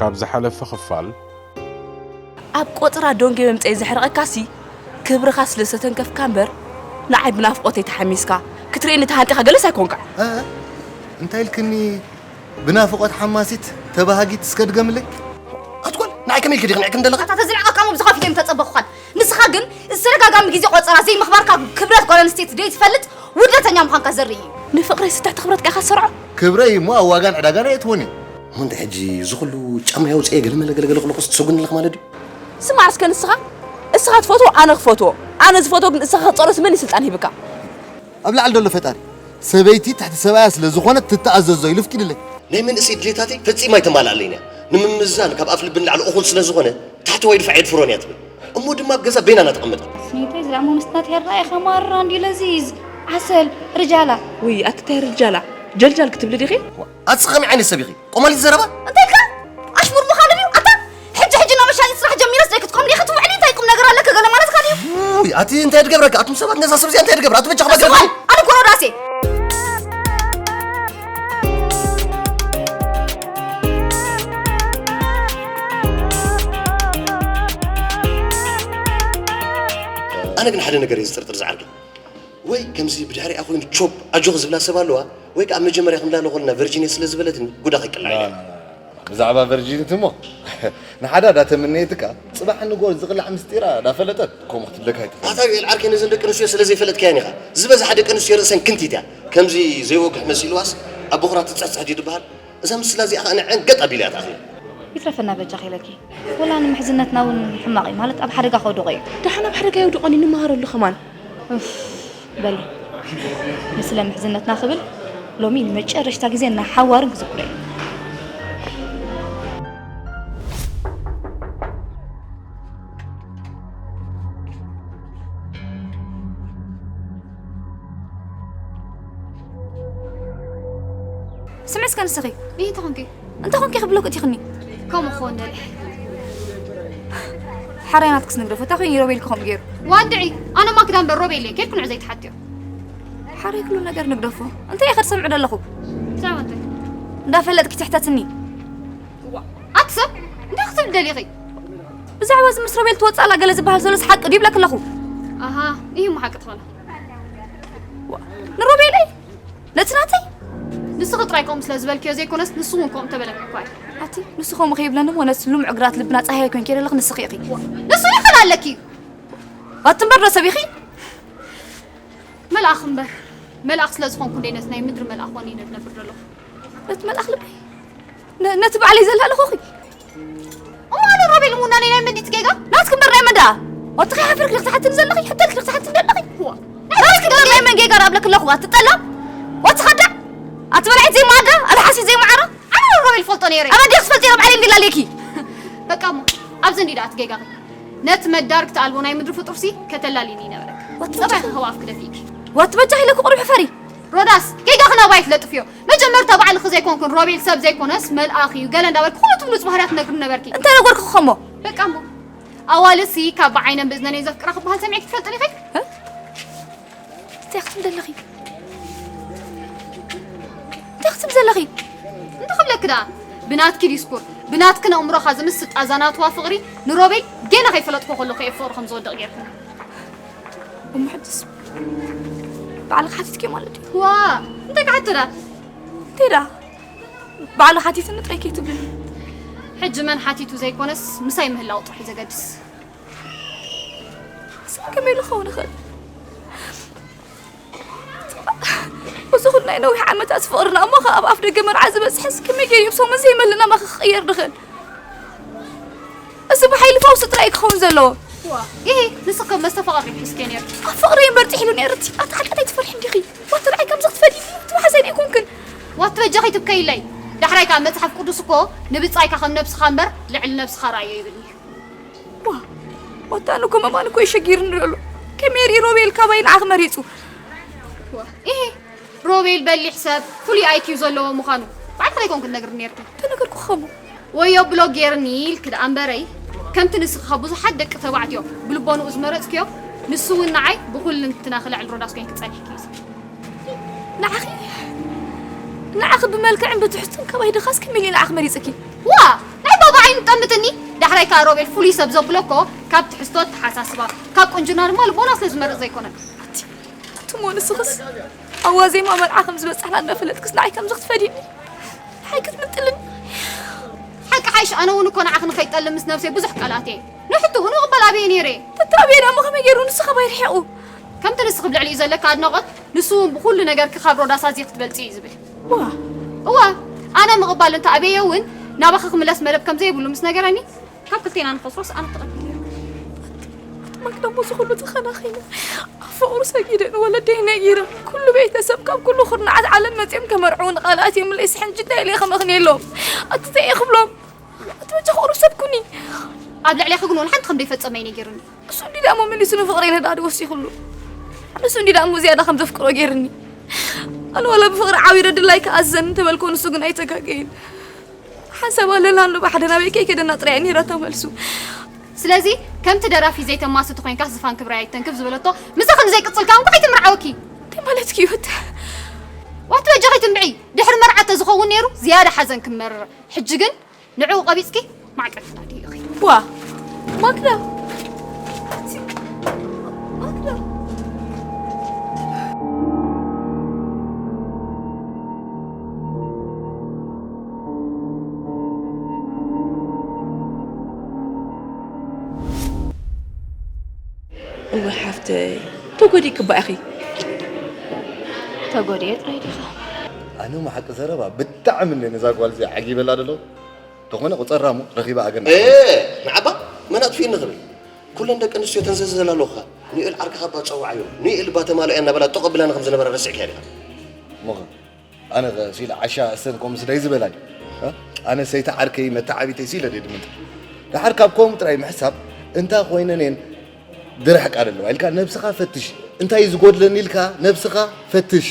ካብ ዝሓለፈ ክፋል ኣብ ቆጽራ ዶንጌ መምጸኢ ዘሕረቐካሲ ክብርኻ ስለ ዝተንከፍካ እምበር ንዓይ ብናፍቖተይ ተሓሚስካ ክትርእየኒ ተሃንጢኻ ገለስ ኣይኮንካ። እ? እንታይ ኢልክኒ? ብናፍቖት ሓማሲት ተባሃጊት እስከ ድገምለይ። ኣትኮን ንዓይ ከመይ ኢልኪ ዲኺ ንዕክን ዘለኻ? ኣታ ተዝልዕቐካ እሞ ብዝኸፊት እዮም ተጸበኹኻን። ንስኻ ግን ዝተደጋጋሚ ግዜ ቆጸራ ዘይምኽባርካ ክብረት ጓል ኣንስተይቲ ደይትፈልጥ ውርደተኛ ምዃንካ ዘርኢ እዩ። ንፍቕረይ ስተ ትኽብረትካ ኢኻ ትሰርዖ። ክብረይ እሞ ኣብ ዋጋን ዕዳጋን ኣየእትዎን እየ። እሞ እንታይ ሕጂ እዚ ኩሉ ጫማ የውፅኤ ገለመለ ገለገለ ክለኩስ ትሰጉኒ ኣለኽ ማለት ድዩ? ስማዕ እስከ ንስኻ እስኻ ትፈትዎ ኣነ ክፈትዎ ኣነ ዝፈትዎ ግን እስኻ ክትፀሎስ መን እዩ ስልጣን ሂብካ? ኣብ ላዕሊ ዘሎ ፈጣሪ ሰበይቲ ትሕቲ ሰብኣያ ስለ ዝኾነት ትተኣዘዞ ኢሉ ፍቂድለይ። ናይ መንእሰይ ድሌታተይ ፈጺማ ኣይተማልኣለይን እያ። ንምምዝዛን ካብ ኣፍ ልቢ ንላዕሊ እኹል ስለ ዝኾነ ታሕተዋይ ድፋዕ የድፍሮን እያ ትብል። እሞ ድማ ኣብ ገዛ በይናና ተቐምጥ ኣላ። ስኒተይ ዝለኣሞ ምስናት ሄራ ኢኻ ማራ እንዲ ለዚዝ ዓሰል ርጃላ። ውይ ኣቲ ታይ ርጃላ ጀልጃል ክትብሊ ዲኺ? ኣቲ ስኻ ከመይ ዓይነት ሰብ ኢኺ? ቆማሊት ዘረባ? እንታይ ኢልካ? ኣሽሙር ምዃኑ ድዩ? ኣታ ሕጂ ሕጂ ናብ መሻጢት ስራሕ ጀሚረስ ደይ ክትቆም ዲኺ ትውዕሊ? እንታይ ቁም ነገር ኣለኪ? ገለ ማለትካ ድዩ? ውይ ኣቲ እንታይ ድገብረካ? ኣቱም ሰባት ነዛ ሰብ እዚኣ እንታይ ድገብራ? ኣቲ በጃኻ በጃኻ በጃኻ። ኣነ እኮ ሮዳሴ። ኣነ ግን ሓደ ነገር እየ ዝጥርጥር ዝዓርከይ። ወይ ከምዚ ብድሕሪኣ ኮይኑ ቾፕ ኣጆኺ ዝብላ ሰብ ኣለዋ ወይ ከዓ መጀመርያ ክንዳሎ ከለና ቨርጂን እየ ስለ ዝበለትኒ ጉዳ ከይቅላዕ ኢለ። ብዛዕባ ቨርጂኒቲ እሞ ንሓዳ ዳተመነየትካ ፅባሕ ንጎ ዝቕላዕ ምስጢራ ዳፈለጠት ከምኡ ክትብለካ ኣይትኽእል። ኣታ ዩኤል ዓርከይ ነዘን ደቂ ኣንስትዮ ስለ ዘይፈለጥካየን ኢኻ። ዝበዝሓ ደቂ ኣንስትዮ ርእሰን ክንቲት እያ። ከምዚ ዘይወግሕ መሲልዋስ ኣብ በኹራ ትፅሕፅሕ ድዩ ዝበሃል? እዛ ምስላ እዚኣ ኸኣ ንዐን ገጥ ኣቢላ እያ ትኣኽለኒ። ይትረፈና በጃኺ ኢለኪ። ወላ ንምሕዝነትና እውን ሕማቕ እዩ፣ ማለት ኣብ ሓደጋ ከውድቖ እዩ። ደሓን ኣብ ሓደጋ የውድቖን እዩ፣ ንመሃረሉ ኸማን። ኡፍ በሊ። ንስለ ምሕዝነትና ክብል ሎሚ ንመጨረሽታ ግዜ እናሓዋርን ክዝክሮ እየ። ስምዒ እስከ ንስኺ። ይህ እንተ ኾንኪ? እንተ ኾንኪ ክብለኪ እቲኽኒ። ከምኡ ክኸውን ደልየ። ሓራይ ናትክስ ንግደፎ። እንታይ ኮይኑ ሮቤል ከምኡ ገይሩ? ዋድዒ፣ ኣነ ማክዳ እምበር ሮቤል እየ። ኬድኩ ንዑ ዘይትሓትዮ። ሓራይ ኩሉ ነገር ንግደፎ። እንታይ ኢኺ ትሰምዒ ዘለኹ? ብዛዕባ እንታይ? እንዳፈለጥኪ ትሕተትኒ። እዋ፣ ኣቲ ሰብ፣ እንታይ ክትብሊ ደሊኺ? ብዛዕባ እዚ ምስ ሮቤል ትወፅእ ኣላ ገለ ዝበሃል ዘሎስ ሓቂ ድዩ ይብለኪ ኣለኹ። ኣሃ፣ ይህ እሞ ሓቂ ትኾና። ንሮቤለይ ነቲ ናተይ ንስኺ ጥራይ ከምኡ ስለ ዝበልክዮ ዘይኮነስ ንሱ እውን ከምኡ ተበለኪ እኳ እዩ። ኣቲ ንሱ ከምኡ ከይብለኒ እሞ ነቲ ልሙዕ ግራት ልብና ጻህያይ ኮይንኪ ዘለኺ ንስኺ ኢኺ። ንሱ ይኽእል ኣለኪ እዩ። ኣቲ እምበር ዶ ሰብ ኢኺ? መልኣኽ እምበር መልኣኽ ስለ ዝኾንኩ እንደ ነቲ ናይ ምድሪ መልኣኽ ኮነ ኢነ ዝነብር ዘለኹ። ነቲ መልኣኽ ልበይ ነ- ነቲ ባዕለይ ዘላለኹኺ። እሞ ኣነ ሮቤል ምውናነይ ናይ መን ድዩ እቲ ጌጋ? ናትኪ እምበር ናይ መን ደኣ? ወትኺ ሓፊርኪ ዲኺ ትሓትኒ ዘለኺ? ሕተልኪ ዲኺ ትሓትኒ ዘለኺ? እዋ፣ ናትኪ እምበር ናይ መን ጌጋ ደኣ እብለኪ ኣለኹ? ኣቲ ጠላም? ወቲ ኸዳዕ? ኣቲ በላዒት ዘይመኣዳ? ኣልሓሲት ዘይመዓራ? ኣነ ሮቤል ፈልጦ ነይረ። ኣበይ ዲኺ ትፈልጢ? ባዕለይ እንዲላለኪ። በቃ እሞ ኣብዚ እንዲ ደኣ እቲ ጌጋኺ። ነቲ መዳርግቲ ኣልቦ ናይ ምድሪ ፍጡርሲ ከተላልይኒ ይነበረኪ። ወቲ ጸባይኺ በጃኺ። ከዋፍ ክደፊእኪ። ወቲ በጃኺ ኢለኪ ቁሩብ ሕፈሪ። ሮዳስ፣ ጌጋኺ ናባይ ትለጥፍዮ። መጀመርታ ባዕልኺ ዘይኮንክን ሮቤል ሰብ ዘይኮነስ መልኣኽ እዩ ገለ እንዳበልኪ ኩሉ ትብሉ ባህርያት ትነግርኒ ነበርኪ። እንታይ ነገርኩኺ ከሞ? በቃ እሞ ኣዋልድሲ ካብ ብዓይነን ብእዝነን እየን ዘፍቅራ ክበሃል ሰሚዕኪ ትፈልጢ ዲኺ? እንታይ ክትብሊ ዘለኺ? እንታይ ክትብሊ ዘለኺ? እንታይ ክብለኪ ደኣ? ብናትኪ ዲስኩር ብናትክን ኣእምሮኻ ዝምስጥ ኣዛ ናትዋ ፍቕሪ ንሮቤል ጌና ከይፈለጥኩ ከለኹ እየ ፍቕሪ ከም ዝወድቕ ጌርክኒ። እሞ ሕጅስ ባዕልኺ ሓቲትኪዮ ማለት ድዩ? ዋ እንታይ ክሓቶ ደኣ? እንታይ ደኣ? ባዕሉ ሓቲትኒ ጥራይ ከይትብልኒ። ሕጂ መን ሓቲቱ ዘይኮነስ ምሳይ ምህላው ጥራሕ እዩ ዘገድስ። ስቕ ከመይ ኢሉ ክኸውን ይኽእል? እዚ ኩሉ ናይ ነዊሕ ዓመታት ፍቕርና እሞ ኸኣ ኣብ ኣፍ ደገ መርዓ ዝበጽሐስ ከመይ ገይሩ ኣብ ሰሙን ዘይመልእ ናባኺ ክቕየር ድኽእል? እዚ ብሓይሊ ፈውሲ ጥራይ እዩ ክኸውን ዘለዎ። ዋ፣ ኢሂ፣ ንስኺ ከም መስተፋቕር ሒዝኪዮ ነይርኪ። ኣብ ፍቕሪ እምበር ጥሒሉ ነይሩ እቲ። ኣቲ ሓጢኣት ኣይትፈርሕን ዲኺ? ዋቲ ንዓይ ከምዚ ክትፈድይኒ እቲ መሓዛይ ዶ ኣይኮንክን? ዋቲ በጃኺ ትብከይለይ። ዳሕራይ ከኣ መጽሓፍ ቅዱስ እኮ ንብጻይካ ከም ነብስኻ እምበር ልዕሊ ነብስኻ ረኣዮ ይብል እዩ። ዋ፣ ዋታ ኣነ እኮ መማን እኮ እዩ ሸጊርኒ ዘሎ። ከመይ ርኢ ሮቤል ካባይ ንዓኺ መሪጹ? ዋ፣ ኢሂ፣ ሮቤል በሊሕ ሰብ፣ ፍሉይ ኣይኪዩ ዘለዎ ምዃኑ ባዕልኺ ኣይኮንክን ትነግርኒ ነይርኪ። ተነገርኩኺ ከሞ። ወዮ ብሎግ ጌርኒ ኢልኪ ደኣ እምበረይ፣ ከምቲ ንስኺ ካብ ብዙሓት ደቂ ተባዕትዮ ብልቦንኡ ዝመረጽክዮ፣ ንሱ እውን ንዓይ ብኹልንትናኺ ልዕሊ ሮዳስ ኮይንኪ ጸኒሕኪ እዩ። ንዓኺ ንዓኺ ብመልክዕን ብትሕዝቶን ካባይ ድኻስ ከመይ ኢሉ ንዓኺ መሪጽኪ? ዋ! ናይ ባባ ጠምትኒ። ዳሕራይ ከኣ ሮቤል ፍሉይ ሰብ ዘብሎ እኮ ካብ ትሕዝቶ ኣተሓሳስባ፣ ካብ ቁንጅና ድማ ልቦና ስለ ዝመርጽ ዘይኮነን። እሞ ንስኽስ ኣብ ዋዜማ መርዓ ከም ዝበጻሕና እንዳፈለጥክስ ንዓይ ከምዚ ክትፈድይኒ? ንዓይ ክትምንጥልኒ? ሓቂ ሓይሽ፣ ኣነ እውን እኮ ንዓኺ ንኸይጠልም ምስ ነብሰይ ብዙሕ ቃላት እየ ንሕቱ እውን እቕበል ኣብየ ነይረ። ተታብየ ደሞ ከመይ ገይሩ ንስኻ ባይ ርሒቑ? ከምቲ ንስኺ ብልዕሊኡ ዘለካ ኣድናቖት፣ ንሱ እውን ብኹሉ ነገርኪ ካብ ሮዳስ ኣዝየ ክትበልጺ እዩ ዝብል። ዋ። እዋ፣ ኣነ ምቕባል እንተ ኣበየ እውን ናባኺ ክምለስ መደብ ከም ዘይብሉ ምስ ነገረኒ፣ ካብ ክልቴና ንኸስሮስ ኣነ ተቐቢለ። ማክዳ፣ እዚ ኩሉ ተኸናኺነ፣ ኣብ ፍቕሩ ሰጊደ፣ ንወለደይ ነጊረ፣ ኩሉ ቤተሰብ ካብ ኩሉ ኩርናዓት ዓለም መጺኦም ከመርዕዉኒ ቃል ኣትዮምለይ፣ ሕጂ እንታይ ኢለ ከመኽንየሎም? ኣቲ እንታይ እየ ክብሎም? ኣቲ በጃ ክቕሩብ ሰብ ኩኒ። ኣብ ልዕሌኺ ግን ወላ ሓንቲ ከም ዘይፈጸመ እዩ ነጊሩኒ። እሱ እንዲ ደኣ እሞ መሊሱ ንፍቕረይ ነዳዲ ወሲኹሉ። ንሱ እንዲ ደኣ እሞ ዝያዳ ከም ዘፍቅሮ ገይርኒ። ኣነ ዋላ ብፍቕሪ ዓዊረ ድላይ ክኣዘን እንተበልኮ ንሱ ግን ኣይተጋገየን። ሓንሳብ ኣለና ኣሎ ብሓደ ናበይ ከይከደና ጥራይ እያ ነይራታ መልሱ። ስለዚ ከምቲ ደራፊ ዘይተማስቲ ኮይንካ ዝፋን ክብራይ ኣይተንክፍ ዝበለቶ ምሳኺ ንዘይቅጽል ከኣ እንኳ ኣይትምርዓወኪ። እንታይ ማለትኪ እዩ? ዋቲ በጃኺ ትምብዒ። ድሕሪ መርዓ ተዝኸውን ነይሩ ዝያዳ ሓዘን ክመርር። ሕጂ ግን ንዕኡ ቀቢጽኪ ማዕቀብ ትናድዩ ኢኺ። ዋ፣ ማክዳ። ማክዳ። እወ ሓፍተይ፣ ተጎዲእኪ እባ ኢኺ። ተጎዲኤ ጥራይ ዲኻ? ኣነ እሞ ሓቂ ዘረባ ብጣዕሚ እንደ ነዛ ጓል እዚኣ ዓጊበላ ደሎ። ተኾነ ቁጸራ እሞ ረኺባ ኣገና። እ፣ ንዓባ መን ኣጥፊእኒ ክብል? ኩለን ደቂ ኣንስትዮ ተንዘልዘላ ኣለዋ። ንኤል ዓርክኻ እባ ጸውዓዮ፣ ንኤል እባ ተማልኣያ እናበላ ጠቕ ኣቢላኒ ከም ዝነበራ ረሲዕካዮ ዲኻ? እሞ ኸ? ኣነ ኸ ሲለ ዓሻ እሰን ከምኡ ስደይ ዝበላ ድዩ? እ? ኣነ ሰይቲ ዓርከይ መተዓቢተይ ሲለ ድየ ድምንታ? ደሓር ካብ ከምኡ ጥራይ ምሕሳብ እንታ ኮይነን እየን ድርሕቃ ዘለዋ ኢልካ ነብስኻ ፈትሽ። እንታይ እዩ ዝጎድለኒ ኢልካ ነብስኻ ፈትሽ።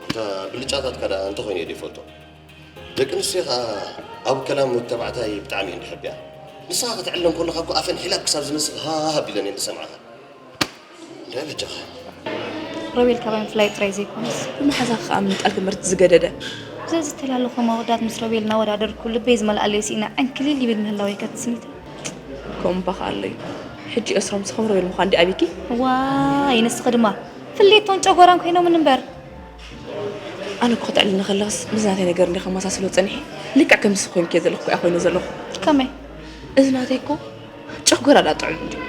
እታ ብልጫታትካ ደኣ እንተኾይኑ እየ ዘይፈልጦ። ደቂ ኣንስትዮ ኸኣ ኣብ ከላም ወዲ ተባዕታይ ብጣዕሚ እየን ዝሕብያ። ንስኻ ክትዕለም ከለኻ እኮ ኣፈን ሒላብ ክሳብ ዝመስል ሃሃ ኣቢለን እየን ዝሰምዓኻ። እንታይ በጃኻ? ሮቤል ካባይ ምፍላይ ጥራይ ዘይኮነስ፣ ብመሓዛኻ ኸኣ ምንጣል ትምህርቲ ዝገደደ። ብዘይ ዝተላለኹ መወዳት ምስ ሮቤል እናወዳደርኩ ልበይ ዝመልኣለይ ስኢነ ዕንክሊል ይብል ምህላወይ ከትስኒተ። ከምኡ እባ ኸኣ ኣሎ እዩ። ሕጂ ኤስሮም ዝኸብሮ ሮቤል ምዃን ድዩ ኣቢኪ? ዋይ፣ ንስኺ ድማ ፍልየቶን ጨጎራን ኮይኖምን እምበር። ኣነ እኮ ክትዕልኒ ከለኽስ ምስ ናተይ ነገር እንዲ ከመሳስሎ ጸኒሐ። ልክዕ ከምዚ ኮይንኪ ዘለኹ እኮ እያ ኮይነ ዘለኹ። ከመይ? እዚ ናተይ እኮ ጨጎራ ዳ ጥዑም እንድዩ።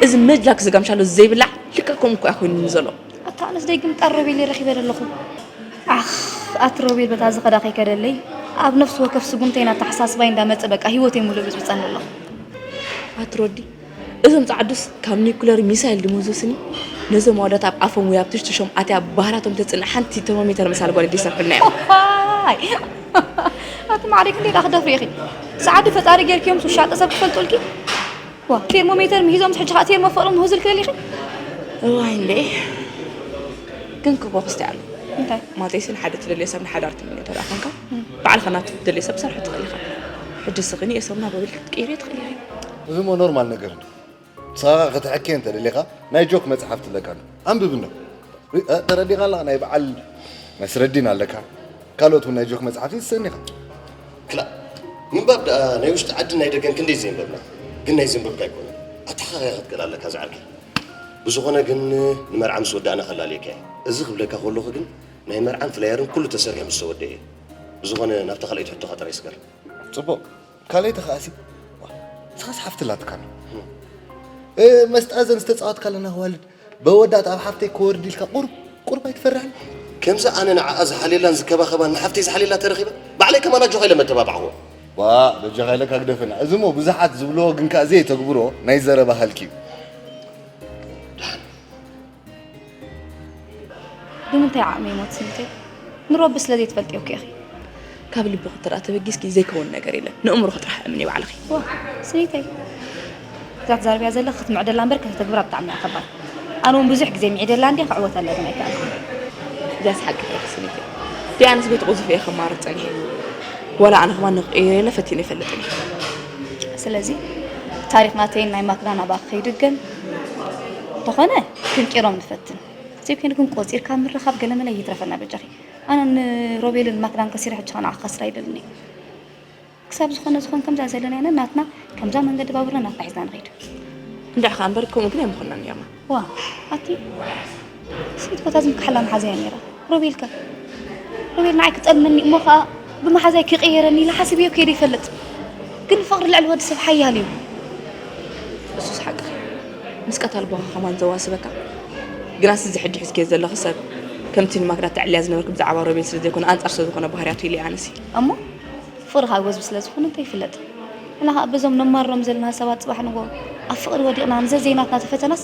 እዚ መጅላክ ዝጋምሻሎ ዘይብላዕ ልክዕ ከምኡ እኮ እያ ኮይኑኒ ዘሎ። ኣታ ኣነስ ደይ ግምጣር ሮቤል ረኺበ ዘለኹ። ኣኽ፣ ኣቲ ሮቤል በታ ዝኸዳ ከይከደለይ ኣብ ነፍሲ ወከፍ ስጉምተይን ኣተሓሳስባይ እንዳመጸ በቃ ህይወተይ ሙሉእ ብጽብጸኒ ኣሎ። ኣቲ ሮዲ፣ እዞም ጻዕዱስ ካብ ኒኩለር ሚሳይል ድመዙስኒ ነዞም ኣወዳት ኣብ ኣፎም ወይ ኣብ ትሽትሾም ኣትያ ባህራቶም ተጽንዕ ሓንቲ ተርሞሜተር መሳል ጓል ድዩ ሰርሑልና እዮም። ዋይ! ኣቲ ማዕረ ክንደይ ደኣ ክደፍሩ ኢኺ? ጻዕዱ ፈጣሪ ጌርክዮም ውሻጠ ሰብ ክፈልጡልኪ? ዋ፣ ቴርሞሜተር ምሂዞምስ ሕጂ ኸኣ ቴርሞ ፍቕሪ ምሁዝ ኢልኪ ደሊኺ? እዋይ እንዴ። ግን ክቦ ክስቲ ኣሎ። እንታይ? ማለተይሲ ንሓደ ትደልዮ ሰብ ንሓዳር ትምንዮ ተደኣ ኾንካ፣ እም። ባዕልኻ ናብቲ ትደልዮ ሰብ ክትሰርሖ ትኽእል ኢኻ። ሕጂ ስኺ ንኤሰብና ሮቤል ክትቅይርዮ ትኽእል ኢኺ። እዚ እሞ ኖርማል ነገር እዩ። ንስኻ ክትሕኬ እንተ ደሊኻ ናይ ጆክ መጽሓፍቲ ኣለካ ኣሎ። ኣንብብ እንዶ። እ፣ ተረዲኻ ኣለኻ? ናይ በዓል ነስረዲን ኣለካ። ካልኦት እውን ናይ ጆክ መጽሓፍቲ ትሰኒ ኢኻ። ክላእ፣ ምንባብ ደኣ ናይ ውሽጢ ዓድን ናይ ደገን ክንደይ ዘየንበብና። ግን ናይ ዘንበብካ ኣይኮነን። ኣተሓኻኺኻ ክትክእል ኣለካ ዝዓርከይ። ብዝኾነ ግን ንመርዓ ምስ ወዳእና ከላልየካ እየ። እዚ ክብለካ ከለኹ ግን ናይ መርዓን ፍላየርን ኩሉ ተሰሪሑ ምስ ተወደአ እየ። ብዝኾነ ናብታ ካልኣይቲ ሕቶኻ ጥራይ ስገር። ጽቡቕ። ካልኣይቲ ከኣሲ፣ ዋ፣ ንስኻስ ሓፍቲ ኣላትካ ኣሎ። እ፣ መስጣ እዘን ዝተጻወትካለን ኣዋልድ፣ በወዳት ኣብ ሓፍተይ ክወርድ ኢልካ ቁርብ፣ ቁርብ ኣይትፈርሕን? ከምዚ ኣነ ንዓኣ ዝሓልየላን ዝከባኸባን ንሓፍተይ ዝሓልየላ ተረኺበ፣ ባዕለይ ከማን ኣጆኻ ኢለ መተባባዕኽዎ። ዋ፣ በጃኻ ኢለካ ግደፈና። እዚ እሞ ብዙሓት ዝብልዎ ግን ከኣ ዘየተግብሮ ናይ ዘረባ ሃልኪ እዩ። ደሓን። ብምንታይ ዓቕሚ ይሞት ስኒተይ? ንሮቢ ስለ ዘይትፈልጥዮ እኮ ኢኺ። ካብ ልብኺ እንተ ደኣ ተበጊስኪ ዘይከውን ነገር የለን። ንእምሮኺ ጥራሕ እመኒ ባዕልኺ። ዋ፣ ስኒተይ። እዛ ትዛረብያ ዘለኺ ክትምዕደላ እምበር ከተተግብራ ብጣዕሚ እያ ከባድ። ኣነ እውን ብዙሕ ግዜ ምዒደላ እንድየ፣ ክዕወተላ ግን ኣይከኣልኩን። እዚኣስ ሓቂ ኢኺ ስኒተይ። ደይ ኣነስ በቲ ቁዙፍ እየ ከማርር ጸኒሐ። ዋላ ኣነ ከማን ንኽቕይሮ ኢለ ፈቲነ ኣይፈልጥን እየ። ስለዚ ታሪኽ ናተይን ናይ ማክዳን ኣባኺ ከይድገም እንተኾነ ክንቂሮም ንፈትን። ዘይኮይኑ ግን ቆጺርካ ምርኻብ ገለመለ ይትረፈና በጃኺ። ኣነ ንሮቤልን ማክዳን ከሲረ ሕጂ ከኣ ንዓኺ ከስር ኣይደልን እየ። ክሳብ ዝኾነ ዝኾን ከምዛ ዘለና ኢና ናትና ከምዛ መንገዲ ባቡርና ናትና ሒዝና ንኸይድ። እንድዕ ኸኣ እምበር ከምኡ ግን ኣይምኾንናን ኔርና። ዋ ኣቲ ስንት ቦታ ዝምክሓላ መሓዛ እያ ነይራ። ሮቤልከ ሮቤል ንዓይ ክጠልመኒ እሞ ኸኣ ብመሓዛይ ክቕየረኒ ኢለ ሓሲበዮ ከይደ ይፈልጥ። ግን ፍቕሪ ልዕሊ ወዲ ሰብ ሓያል እዩ። እሱስ ሓቂ። ምስ ቀታል ቦኻ ከማን ዘዋስበካ። ግናስ እዚ ሕጂ ሒዝክዮ ዘለኺ ሰብ ከምቲ ንማክዳ ተዕልያ ዝነበርክ ብዛዕባ ሮቤል ስለ ዘይኮነ ኣንጻር ስለ ዝኾነ ባህርያቱ ኢለ ኣነሲ። እሞ ፍቕሪ ካብ ወዝቢ ስለ ዝኾነ እንታይ ይፍለጥ። ንሕና ኸኣ በዞም ነማርሮም ዘለና ሰባት ጽባሕ ንጎ ኣብ ፍቕሪ ወዲቕና ንዘዘይናትና ተፈተናስ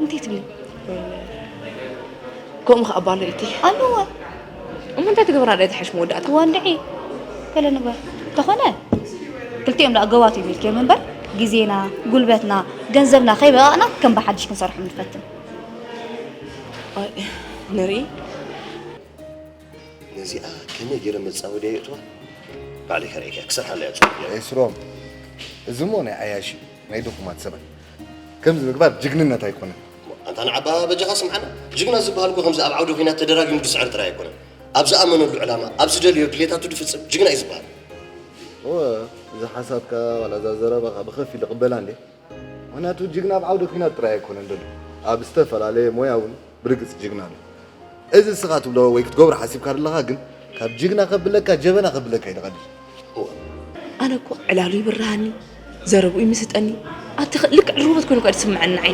እንታይ ትብሊ? ከምኡ ኸኣ ባሎ ኢልኪ። ኣለዋ። እሞ እንታይ ትገብራ ዳይ ትሓሽ መወዳእታ? እዋ እንድዒ ገለ ንግበር። እንተኾነ ክልቲኦም ደኣ ገባቱ ይብልክዮም እምበር ግዜና፣ ጉልበትና፣ ገንዘብና ከይበቐቕና ከም ብሓድሽ ክንሰርሖም ንፈትን። ኣይ፣ ንርኢ። ነዚኣ ከመይ ገይረ መጻወድያ የእትዋ? ባዕለይ ከርእየካ ክሰርሓላ እያ ጽቡቕ ጌረ። ኤስሮም፣ እዚ እሞ ናይ ዓያሽ እዩ፣ ናይ ድኹማት ሰባት። ከምዚ ምግባር ጅግንነት ኣይኮነን። ኣንታ ንዓባ በጃኻ ስምዓና፣ ጅግና ዝበሃል እኮ ከምዚ ኣብ ዓውደ ኲናት ተደራጊሙ ዝስዕር ጥራይ ኣይኮነን። ኣብ ዝኣመነሉ ዕላማ፣ ኣብ ዝደልዮ ድሌታቱ ዝፍጽም ጅግና እዩ ዝበሃል። እወ፣ እዚ ሓሳብካ ዋላ እዛ ዘረባኻ ብኸፊል እቕበላ እንድየ። ምኽንያቱ ጅግና ኣብ ዓውደ ኲናት ጥራይ ኣይኮነን ዘሎ፣ ኣብ ዝተፈላለየ ሞያ እውን ብርግጽ ጅግና ኣሎ። እዚ እስኻ ትብሎ ወይ ክትገብሮ ሓሲብካ ዘለኻ ግን ካብ ጅግና ከብለካ ጀበና ከብለካ እዩ ዝቐልል። ኣነ እኮ ዕላሉ ይብርሃኒ፣ ዘረብኡ ይምስጠኒ። ኣቲ ኸ- ልክዕ ሩበት ኮይኑ እኳ ዝስምዐኒ ንዓይ።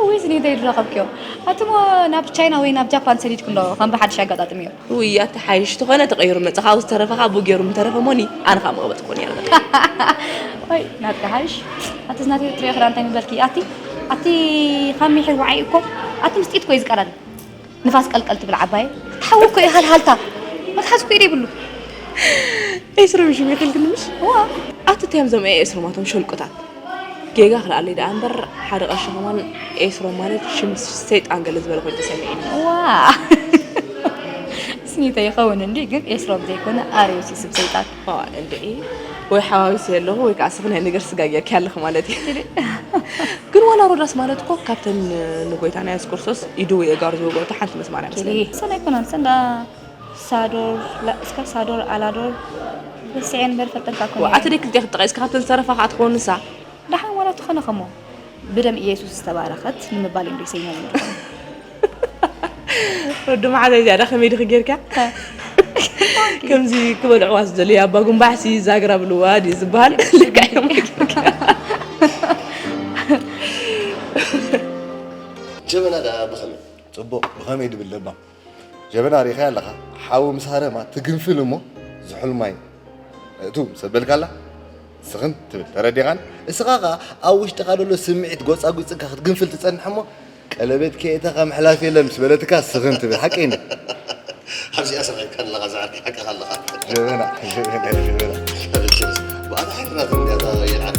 ወይ ስኒተይ ድረኸብክዮ ኣቲ ሞ ናብ ቻይና ወይ ናብ ጃፓን ሰዲድኩ እንዶ ከም ብሓድሽ ኣጋጣጥምዮ። ውይ ኣቲ ሓይሽ ተኾነ ተቐይሩ መጸ ካብኡ ዝተረፈ ካብኡ ገይሩ ምተረፈ ሞኒ ኣነ ካብ መቐበጥኩ ነይረ። ወይ ናትካ ሓይሽ ኣቲ ዝናተይ ትሪኦ ክዳን እንታይ ምበልኪ ኣቲ ኣቲ ካብ ሚሒር ወዓይ እኮ ኣቲ ምስጢት እኮ እዩ ዝቀላል። ንፋስ ቀልቀል ትብል ዓባየ። ተሓዊ እኮ እዩ ሃልሃልታ። መትሓዚ እኮ ኢደ ይብሉ። ኤስሮም ሽም ይኽልክኒ ምሽ? እዋ። ኣቲ እንታይ እዮም እዞም ኤስሮማቶም ሸልቁታት? ጌጋ ክልኣለይ ደኣ እምበር ሓደ ቀሺ ከማን ኤስሮም ማለት ሽም ሰይጣን ገለ ዝበለ ኮይኑ ተሰሚዕኒ። ዋ። ስኒተ ይኸውን እንዲ ግን ኤስሮም ዘይኮነ ኣርዮስ እዩ ስም ሰይጣን። ዋ እንድዒ ወይ ሓዋዊሰ ኣለኹ ወይ ከዓ ስኽናይ ነገር ስጋ ጌርኪ ኣለኺ ማለት እዩ። ግን ዋላ ሮዳስ ማለት እኮ ካብተን ንጎይታና የሱስ ክርስቶስ ኢዱ ወይ ኣእጋሩ ዝወገኦ እታ ሓንቲ ምስ ማርያም ስለ ሰን ኣይኮናን ሰንዳ ሳዶር ላ- እስከ ሳዶር ኣላዶር ረሲዐ እምበር ፈልጠልካ ኮነ ወዓቲ ደይ ክልተ ክትጠቐስ ካብተን ዝተረፋ ከዓ ትኸውን ንሳ ደሓን ዋላ ትኾነ ከሞ ብደም ኢየሱስ ዝተባረኸት ንምባል እዮም ዘይሰይሞም ንድኾኑ ወዲ መዓዛ እዚኣ ዳ ከመይ ድኺ ጌርካ ከምዚ ክበልዕዋ ዝደልዩ ኣባ ጉንባሕሲ ዛግራ ብልዋ ድዩ ዝበሃል ልክዕ እዮም ጀበና ደኣ ብኸመይ? ጽቡቕ፣ ብኸመይ ድብል ለባም። ጀበና ሪኢኻያ ኣለኻ? ሓዊ ምስ ሃረማ ትግንፍል እሞ ዝሑል ማይ እቱ ምስ ኣበልካላ ስኽን ትብል። ተረዲኻን? እስኻ ኸኣ ኣብ ውሽጥኻ ደሎ ስምዒት ጎጻጉጽካ ክትግንፍል ትጸንሕ እሞ ቀለበት ከየእተኻ ምሕላፍ የለን ምስ በለትካ ስኽን ትብል። ሓቀይ እንዲ? ኣብዚኣ ሰኺርካ ኣለኻ ዝዓርከይ ሓቅኻ ኣለኻ። ጀበና ጀበና ጀበና። ብኣታ ሓይልናት እንዲያታ የልዓል።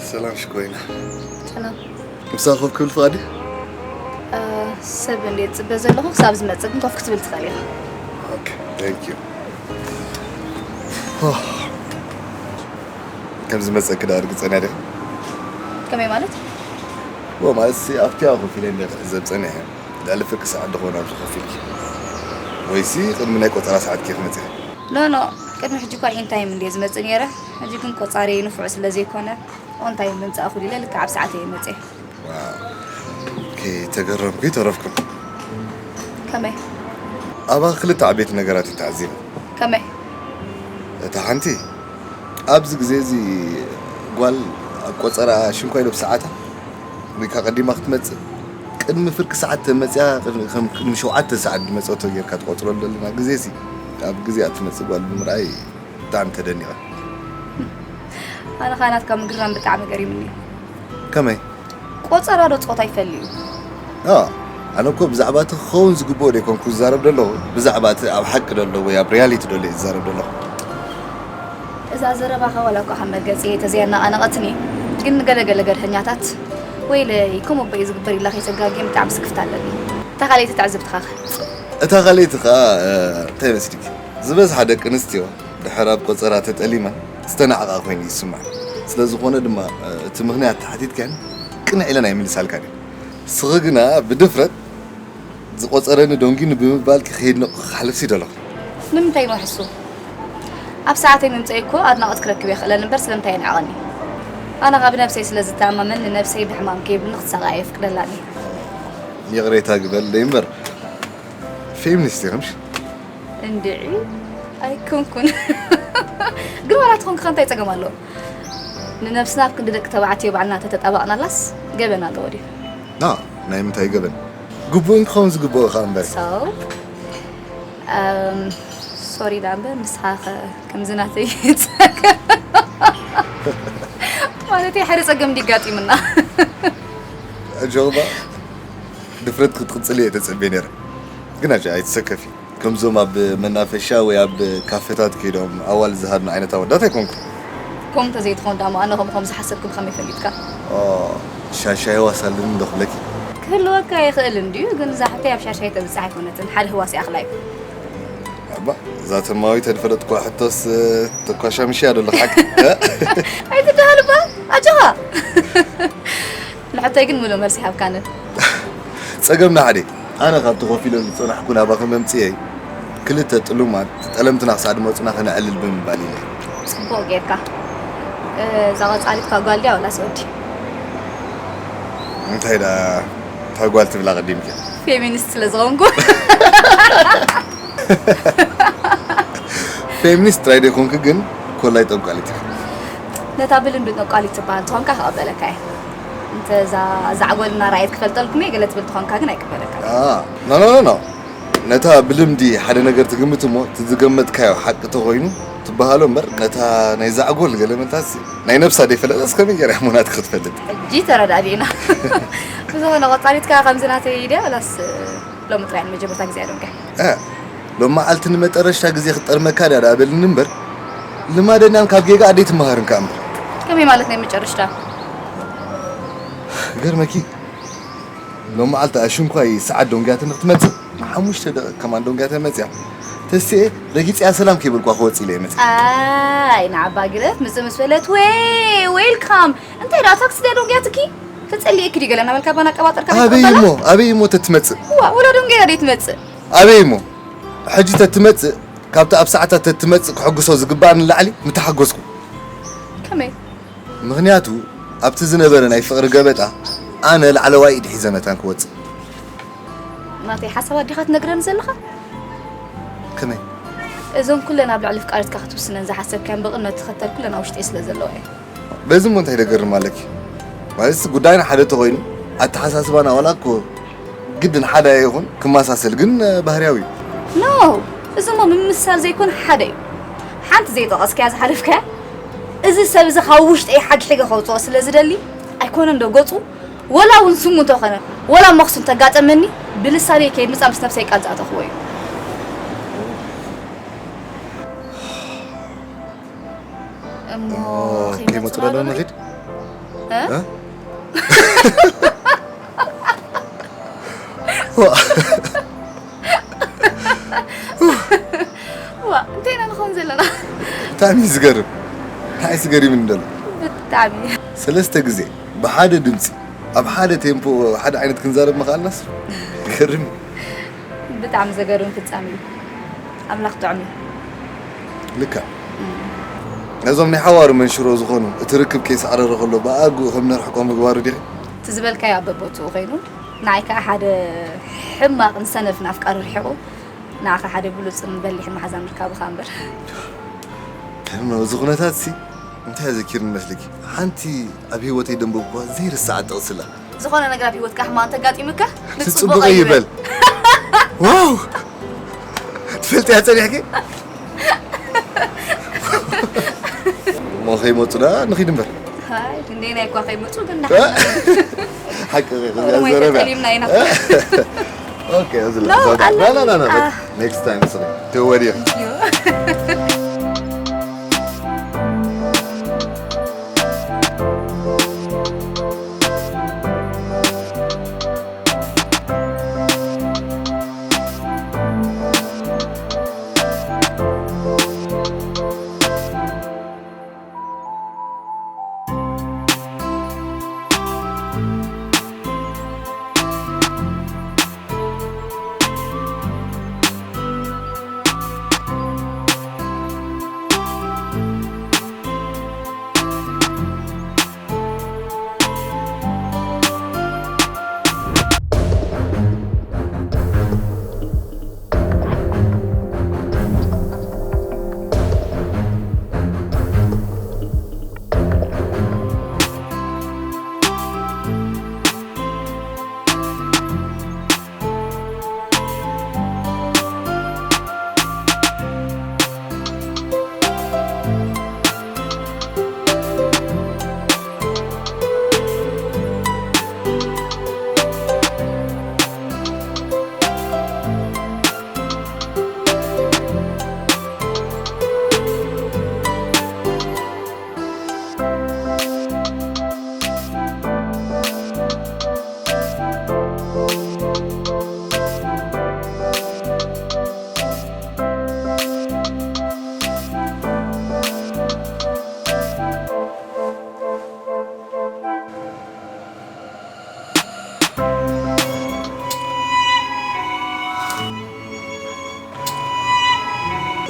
ሰላም ሽኮይና። ሰላም። ምሳኹም ክብል ፍቓድ? ሰብ እንዴት ጽበ ዘለኹ ክሳብ ዝመጽእ ግን ኮፍ ክትብል ትኽእል ኢኻ። ኦኬ፣ thank you። ከም ዝመጸኪ ደኣ ርግጸኛ ዲኺ? ከመይ ማለት? ዎ፣ ማለት ሲ ኣብቲ ኣብ ኮፍ ኢለ እንደ ክዕዘብ ጸኒሐ። ልዕሊ ፍርቂ ሰዓት ዶ ክኸውን ኣብዚ ኮፍ ኢልኪ? ወይሲ ቅድሚ ናይ ቆጸራ ሰዓትኪ ኢኺ መጺኺ? ኖ፣ ኖ፣ ቅድሚ ሕጂ እኳ ኢን ታይም እንድየ ዝመጽእ ነይረ። ሕጂ ግን ቆጻሪ ንፉዕ ስለ ዘይኮነ፣ ኦን ታይም ምምጻእ ክኢለ፣ ልክዕ ኣብ ሰዓተይ እየ መጺአ። ዋው። ኦኬ፣ ተገረምኩ፣ ተረፍኩ። ከመይ? ኣባ ክልተ ዓበይቲ ነገራት እዩ ተዓዚበ። ከመይ? እታ ሓንቲ፣ ኣብዚ ግዜ እዚ ጓል ኣብ ቆጸራ ሽንኳይ ዶ ብሰዓታ ወይ ከኣ ቀዲማ ክትመጽእ፣ ቅድሚ ፍርቂ ሰዓት ተመጽያ፣ ቅድሚ፣ ከም ቅድሚ ሸውዓተ ሰዓት ዝመጸቶ ጌርካ ትቆጽረሉ ዘለና ግዜ እዚ፣ ኣብ ግዜ እትመጽእ ጓል ብምርኣይ ብጣዕሚ ተደኒቐ። ኣነ ኸኣ ናትካ ምግርራም ብጣዕሚ ገሪሙኒ። ከመይ? ቆጸራ ዶ ጾታ ይፈሊ እዩ? ኣ፣ ኣነ እኮ ብዛዕባ እቲ ክኸውን ዝግብኦ ዶ ኣይኮንኩ ዝዛረብ ዘለኹ፣ ብዛዕባ እቲ ኣብ ሓቂ ዘሎ ወይ ኣብ ሪያሊቲ ዘሎ እየ ዝዛረብ ዘለኹ። እዛ ዘረባኻ ዋላ እኳ ካብ መርገጺ ተዘየነቓነቐትኒ፣ ግን ንገለገለ ገርሀኛታት፣ "ወይለይ፣ ከምኡ እባ እዩ ዝግበር" ኢላ ከይተጋግየን ብጣዕሚ ስክፍታ ኣለኒ። እታ ካልኣይቲ ትዕዝብትኻ ኸ? እታ ካልኣይቲ ኸኣ፣ እ፣ እንታይ መስልኪ? ዝበዝሓ ደቂ ኣንስትዮ ድሕር ኣብ ቆጸራ ተጠሊመን ዝተናዕቓ ኮይኑ ይስምዐን። ስለ ዝኾነ ድማ፣ እ፣ እቲ ምኽንያት ተሓቲትካየን ቅንዕ ኢለን ኣይምልሳልካን እየን። ንስኺ ግና ብድፍረት ዝቆጸረኒ ደንጉዩኒ ብምባልኪ ከየድነቕኩኺ ክሓልፍሲ ደለኹ። ንምንታይ ንውሕሱ? ኣብ ሰዓተይ ምምጸይ እኮ ኣድናቖት ክረክብ እየ ክእለኒ እምበር ስለምንታይ የንዕቐኒ? ኣነ ኸኣ ብነብሰይ ስለ ዝተኣማመን ንነብሰይ ብሕማም ከይብልኒ ክትሳቐ ኣየፍቅደላን እየ። ይቕሬታ ግበርለይ እምበር ፌሚኒስት ኢኺ ምሽ? እንድዒ ኣይኮንኩን። ግን ዋላ ተኾንካ እንታይ ጸገም ኣለዎ? ንነብስና ኣብ ክንዲ ደቂ ተባዕትዮ ባዕልና እንተተጣበቕናላስ ገበን ኣለዎ ድዩ? ና፣ ናይ ምንታይ ገበን? ግቡእን ክኸውን ዝግብኦ ኸኣ እምበር። So፣ እም፣ ሶሪ ደኣ እምበር ንስኻ ኸ ከምዚ ናተይ ጸገም ማለተይ ሓደ ጸገም እንዲ ኣጋጢምና። ጆባ፣ ድፍረት ክትቕጽል እየ ተጸብየ ነይረ። ግን ኣጆ ኣይትሰከፊ። ከምዞም ኣብ መናፈሻ ወይ ኣብ ካፌታት ከይዶም ኣዋልድ ዝሃድኑ ዓይነት ኣወዳት ኣይኮንኩን። ከምኡ እንተዘይትኾን ደኣ እሞ ኣነ ከምኡ ከም ዝሓሰብኩ ብኸመይ ፈሊጥካ? ኦ፣ ሻሻይ ዋስ ኣለኒ ዶ ክብለኪ? ክህልወካ ይኽእል እንድዩ፣ ግን እዛ ሕቶይ ኣብ ሻሻይ ተብጽሕ ኣይኮነትን። ሓደ ህዋስ ይኣኽላ እዩ። ኣባ፣ እዛ ተማዊት ተድፈለጥኳ ሕቶስ፣ ተኳሻሚሽ እያ ደሎ ሓቂ። ኣይትደሃል እባ፣ ኣጆኻ። ንሕቶይ ግን ምሉእ መልሲ ሃብካንን። ጸገምና ሓደ። ኣነ ካብቲ ኮፍ ኢለሉ ዝጸናሕኩ ናባኺ መምጽኤይ፣ ክልተ ጥሉማት ጠለምትና ክሳዕ ዝመጹና ከነዕልል ብምባል ኢለ። ጽቡቕ ጌርካ። እዛ ቀጻሊት እኳ ጓል ድያ ወላስ ወዲ? እንታይ ደኣ፣ እታ ጓል ትብላ ቀዲምኪ? ፌሚኒስት ስለ ዝኾንኩ። ፌሚኒስት ጥራይ ዘይኮንኪ ግን ኮላይ ጠንቋሊት ኢኺ። ነታ ብልምዲ ጠንቋሊት ትበሃል ተኾንካ ክቕበለካ እየ። እንተ እዛ ዛዕጎል እናረኣየት ክፈልጠልኩም እየ ገለ ትብል ተኾንካ ግን ኣይቅበለካን። ኣ፣ ኖ፣ ኖ፣ ኖ፣ ኖ። ነታ ብልምዲ ሓደ ነገር ትግምት እሞ እቲ ዝገመትካዮ ሓቂ ተኾይኑ ትበሃሎ እምበር ነታ ናይ ዛዕጎል ገለ መታሲ ናይ ነብሳ ዘይፈለጠስ ከመይ ገይራ እሞ ናትካ ክትፈልጥ? ሕጂ ተረዳዲእና። ብዝኾነ ቀጻሊት ከኣ ከምዚ ናተይ ድያ ወላስ ሎሚ ጥራይ ንመጀመርታ ግዜ እያ ደንጉያ። እ፣ ሎሚ መዓልቲ ንመጠረሽታ ግዜ ክጠልመካ ድያ ደኣ በልኒ እምበር፣ ልማደኛን ካብ ጌጋ ኣደይ ትመሃርን ከኣ እምበር። ከመይ ማለት ናይ መጨረሽታ? ገርመኪ፣ ሎሚ መዓልቲ ኣሽንኳይ ሰዓት ደንጉያትኒ ክትመጽእ፣ ንሓሙሽተ ደቂቕ ከማን ደንጉያትኒ መጽያ። ተሲኤ ረጊጽያ ሰላም ከይበልኳ ክወጽእ ኢለ እየ መጽእ። ኣይ፣ ንዓባ ግረፍ ምጽእ ምስ በለት፣ "ወይ፣ ዌልካም። እንታይ ደኣ ታክሲ ድያ ደንጉያትኪ? ተጸሊኤኪ ድዩ ገለ?" እናበልካ ባና ኣቀባጠርካ ኣበይ ከይትቕበላ? እሞ፣ ኣበይ እሞ ተትመጽእ? ዋ፣ ወላ ደንጉያ ደይ ትመጽእ? ኣበይ እሞ፣ ሕጂ ተትመጽእ፣ ካብቲ ኣብ ሰዓታት ተትመጽእ ክሕጉሶ ዝግባኣኒ ንላዕሊ ምተሓጎስኩ። ከመይ? ምኽንያቱ፣ ኣብቲ ዝነበረ ናይ ፍቕሪ ገበጣ፣ ኣነ ላዕለዋይ ኢድ ሒዘ መታን ክወጽእ። ናተይ ሓሳባት ዲኻ ትነግረኒ ዘለኻ? ከመይ? እዞን ኩለን ኣብ ልዕሊ ፍቃሪትካ ክትውስነን ዝሓሰብካየን ብቕድመ ተኸተል ኩለን ኣብ ውሽጠይ ስለ ዘለዋ እየን። በዚ እሞ እንታይ ደገርም ኣለኪ? ማለትስ ጉዳይና ሓደ ተኾይኑ፣ ኣተሓሳስባና ዋላ እኮ ግድን ሓደ ኣይኹን፣ ክመሳሰል ግን ባህርያዊ እዩ። ኖ፣ እዚ እሞ ምምስሳል ዘይኮነ ሓደ እዩ። ሓንቲ ዘይጠቐስካያ ዝሓለፍካያ፣ እዚ ሰብ እዚ ካብ ውሽጠይ ሓግሒገ ከውፅኦ ስለ ዝደሊ፣ ኣይኮነን ዶ ገፁ፣ ወላ እውን ስሙ እንተኾነ፣ ወላ መኽሱ እንተጋጠመኒ፣ ብልሳነይ ከይድ ምፃ ምስ ነብሰይ ቃል ዝኣተኽዎ እዩ። እሞ እሞ ከይመፁ ከይመፁ ዶ ዶ ንኺድ? ንኺድ? እ? እ? ዋ። ዋ፣ እንታይ ኢና ንኸውን ዘለና? ብጣዕሚ እዩ ዝገርም። እንታይ እዩ ዝገርም እንደሎ? ብጣዕሚ እዩ። ሰለስተ ግዜ ብሓደ ድምፂ ኣብ ሓደ ቴምፖ ሓደ ዓይነት ክንዛረብ ምኽኣልናስ ይገርም እዩ። ብጣዕሚ ዘገርም ፍጻሜ እዩ። ኣምላኽ ጥዑም እዩ። ልክዕ። ነዞም ናይ ሓዋሩ መንሽሮ ዝኾኑ እቲ ርክብ ከይሳዕረረ ከሎ ብኣግኡ ከም ነርሕቆ ምግባሩ ዲኺ? እቲ ዝበልካዮ ኣብ በቦትኡ ኮይኑ፣ ንዓይ ከኣ ሓደ ሕማቕን ሰነፍን ኣፍቃሪ ርሒቑ፣ ንዓኻ ሓደ ብሉጽን በሊሕን መሓዛ ምርካብኻ እምበር። ተመ፣ እዚ ኩነታትሲ እንታይ ዘኪርኒ መስልኪ? ሓንቲ ኣብ ህይወተይ ደንበብኩዋ ዘይርሳዕ ጥቕሲ ኣላ። ዝኾነ ነገር ኣብ ህይወትካ ሕማቕ እንተጋጢሙካ፣ ንጽቡቕ ንጽቡቕ ይበል። ይበል። ዋው! ትፈልጥያ ጸኒሕኪ? እሞ ከይመጹ ደኣ ንኺድ እምበር። ኣይ፣ ክንደየናይ እኳ ከይመጹ ግን እ? ንሓና ሓቂ፣ እዚኣ ኦሮማይ ዘረባ። ተጠሊምና ኢና። እ? ኦኬ፣ እዚ ላ-፣ No፣ እዛ ላ-፣ ኣለና። ላ-፣ ላ-፣ ላ-፣ ላ-፣ አ። Next time፣ ስሪ። ትወዲያ። Thank you።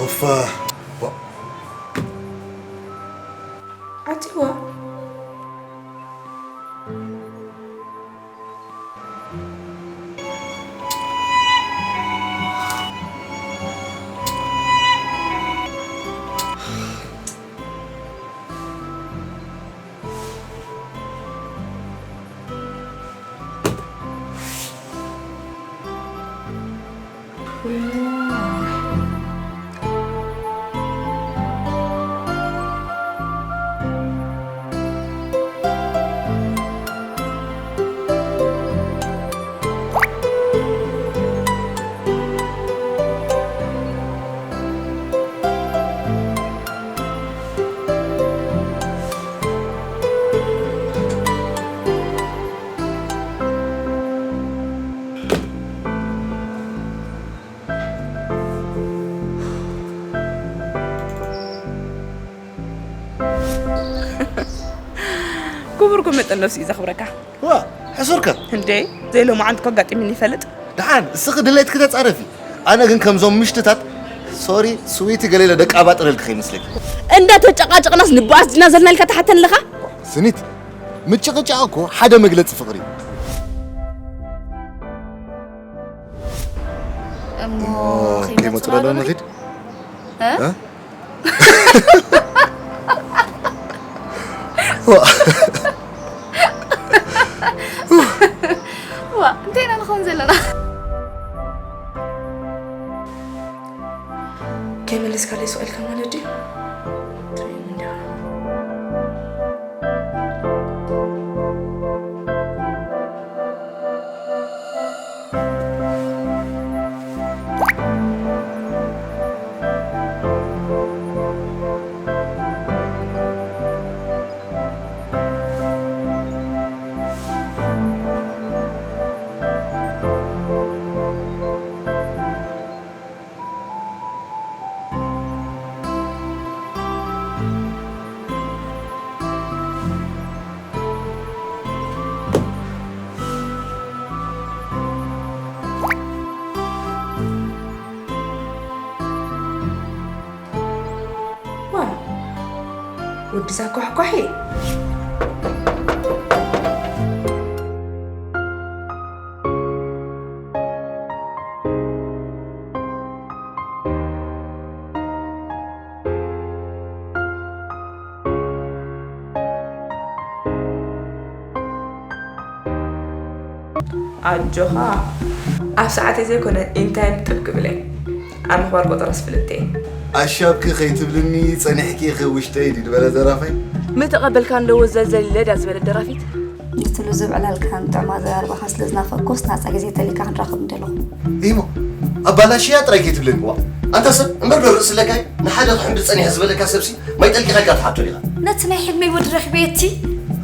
ኦፋ። ዋ። ኣቲዋ። ክቡር እኮ መጠን ነብሲ እዩ ዘኽብረካ። ዋ፣ ሕሱርከ? እንዴ፣ ዘይሎማዓንቲ እኮ ኣጋጢሙኒ ይፈልጥ። ደሓን፣ እስኺ ድሌትኪ ተጻረፊ። ኣነ ግን ከምዞም ምሽትታት፣ ሶሪ፣ ስዊቲ ገለ ኢለ ደቂ ኣባጥረልኪ ከይመስለኪ። እንዳተጨቃጨቅናስ ንበኣስ ዲና ዘለና ኢልካ ትሓተኒ ኣለኻ? ስኒት፣ ምጭቕጫቕ እኮ ሓደ መግለጺ ፍቕሪ እዩ። እሞ እሞ ከይመጹ ከይመጹ ዶ ዶ ንኺድ? ንኺድ? እ? እ? ዋ። ዋ፣ እንታይ ኢና ንኸውን ዘለና? ከይመለስካለይ ስቕ ኢልካ ማለት ድዩ? ትርእየኒ እንዲኻ። ብዛ ኳሕኳሒ። ኣጆኻ፣ ኣብ ሰዓተይ ዘይኮነ ኢንታይም ጥብ ክብለይ። ኣብ ምኽባር ቆጸራስ ፍልጥቲ እየ። ኣሻብኪ ከይትብልኒ ጸኒሕኪ ኢኺ ውሽጠይ ድዩ ዝበለ ደራፋይ? ምተቐበልካ እንዶ ወዘልዘል ኢለ ድያ ዝበለት ደራፊት? ንትሉ ዝብዕለልካን ጥዕማ ዘራርባኻን ስለ ዝናፈቅኩስ ናጻ ግዜ ተሊካ ክንራኸብ ምደለኹ። ኢሞ፣ ኣባላሽያ ጥራይ ከይትብለኒ። ዋ፣ ኣንታ ሰብ እምበር ዶ ርእሲ ኣለካ እዩ? ንሓደ ክሕምብል ጸኒሐ ዝበለካ ሰብሲ ማይ ጠልቂኻልካ ትሓቶ ዲኻ? ነቲ ናይ ሕልመይ ወዲ ረኺበየቲ።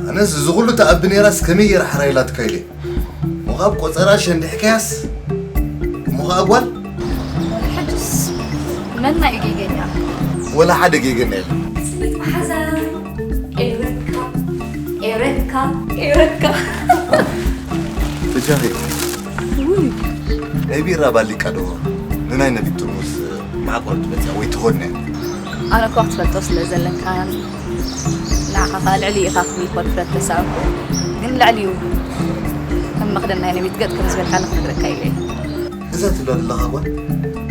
ኣነስ እዚ ኩሉ ተኣቢ ነይራስ ከመይ ገይረ ሓራይ ኢላትካ ኢለ። እሞ ካብ ቆጸራ ሸንዲሕካያስ፣ እሞ ኸኣ ጓል? ሕጅስ መና እዩ ጌገኛ? ወላ ሓደ ጌገኛ የለን። ስሜት መሓዛ። ኤውረካ፣ ኤውረካ፣ ኤውረካ። በጃኺ፣ ውይ። ናይ ቢራ ባሊቃ ዶ ንናይ ነቢት ጥርሙዝ ማዕቆር ትመጽያ ወይ ትኾነ? ኣነ እኳ ክትፈልጦ ስለ ዘለካን ንዓኻ ኸኣ ልዕሊ ኢኻ ክብል እኳ ድፍረት ተሳእንኩ፣ ግን ልዕሊኡ ከም መኽደን ናይ ነቢት ገጥ ከም ዝበልካኒ ክነግረካ ኢለ እየ። እዛ ትብላ ዘለኻ ጓል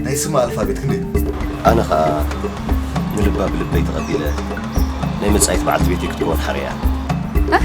ናይ ስማ ኣልፋቤት ክንደይ? ኣነ ኸኣ ንልባ ብልበይ ተቐቢለ ናይ መጻኢት በዓልቲ ቤተይ ክትከውን ሓርያ። እ?